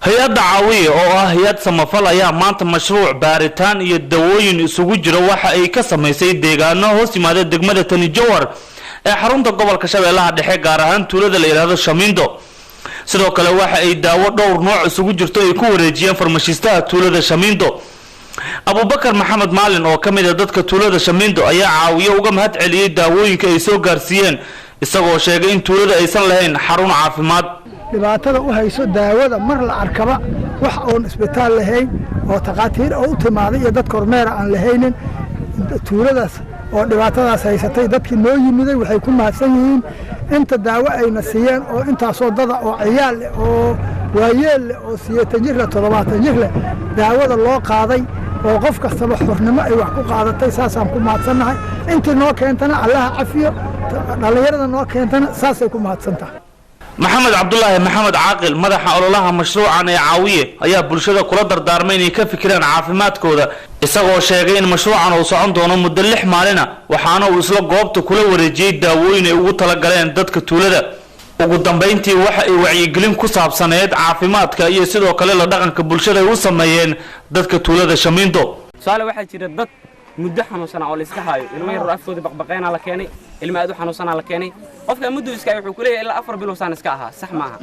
Hay-adda Caawiye oo ah hay-ad samafal ayaa maanta mashruuc baaritaan iyo dawooyin isugu jira waxa ay ka samaysay deegaano hoos yimaada degmada tani Jowhar ee xarunta gobolka Shabeellaha Dhexe, gaar ahaan tuulada la yidhaahdo Shamiindo. Sidoo kale waxa ay daawo dhowr nooc isugu jirto ay ku wareejiyeen farmashiistaha tuulada Shamiindo. Abubakar Maxamed Maalin oo ka mid ah dadka tuulada Shamiindo ayaa Caawiye uga mahad celiyey daawooyinka ay soo gaarsiiyeen, isagoo sheegay in tuulada aysan lahayn xarun caafimaad. Dhibaatada u hayso daawada mar la arkaba wax oon isbitaal lahayn oo takhaatiir oo u timaaday iyo dad kormeera aan lahaynin tuuladaas oo dhibaatadaas haysatay. Dadkii noo yimiday waxay ku mahadsan yihiin inta daawo ayna siiyeen oo intaasoo dada oo ciyaal leh oo waayeel leh oo 80 jir leh, 70 jir leh daawada loo qaaday oo qof kastaba xornimo ay wax ku qaadatay. Saasaan ku mahadsannahay. Intii noo keentana Allaha cafiyo, dhallinyarada noo keentana saasay ku mahadsan tahay. Maxamed Cabdulaahi Maxamed Caaqil, madaxa ololaha mashruucan ee Caawiye, ayaa bulshada kula dardaarmay inay ka fikiraan caafimaadkooda, isagoo sheegay in mashruucan uu socon doono muddo 6 maalina. Waxaana uu isla goobta kula wareejiyey daawooyin ay ugu talagaleen dadka tuulada. Ugu dambayntii waxa ay wacyigelin ku saabsaneed caafimaadka iyo sidoo kale la dhaqanka bulshada ay u sameeyeen dadka tuulada Shamiindo. Tusaale, waxaa jira dad muddo xanuunsanaa oo la iska haayo. Ilmo yar afkooda baqbaqeynaa la keenay, ilmo aad u xanuunsanaa la keenay. Qofka muddo iska wuxuu ku leeyahay ilaa 4 bilow saan iska ahaa. Sax maaha.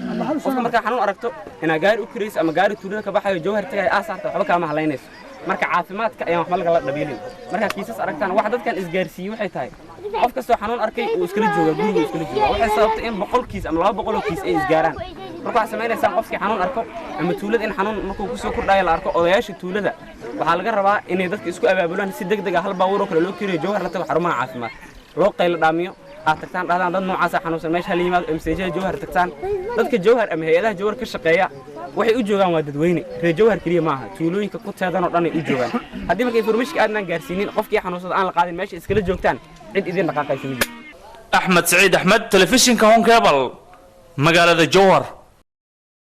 Qofka markaa xanuun aragto inaa gaari u kirayso ama gaari tuulada ka baxayo Jawhar tagay aa saarta, waxba kaama halaynayso. Marka caafimaadka ayaan waxba lagala dhabiilin. Markaa kiisas aragtaan, wax dadkan isgaarsiiyey waxay tahay qof kastoo xanuun arkay uu iskala joogaa guriga, uu iskala joogaa. Waxay sababtay in 100 kiis ama 200 oo kiis ay isgaaraan. Marka waxaa samaynaysaan, qofkii xanuun arko ama tuulada in xanuun markuu kusoo kordhayo la arko, odayaasha tuulada waxaa laga rabaa inay dadka isku abaabulaan si deg deg ah hal baabuur oo kale loo kiriyo, Jawhar la tago, xarumaha caafimaad loo qaylo dhaamiyo, aad tagtaan, dhahdaan dad noocaasa xanuunsan meesha hala yimaado, MCH-ada Jawhar tagtaan. Dadka Jawhar ama hay-adaha Jawhar ka shaqeeya waxay u joogaan waa dadweyne reer Jawhar keliya maaha, tuulooyinka ku teedan oo dhan ay u joogaan. Haddii marka information-ka aadnaan gaarsiinin, qofkii xanuunsada aan la qaadin, meesha iskala joogtaan, cid idin dhaqaaqaysa ma jirto. Axmed Saciid Axmed, telefishinka Horn Cable, magaalada Jowhar.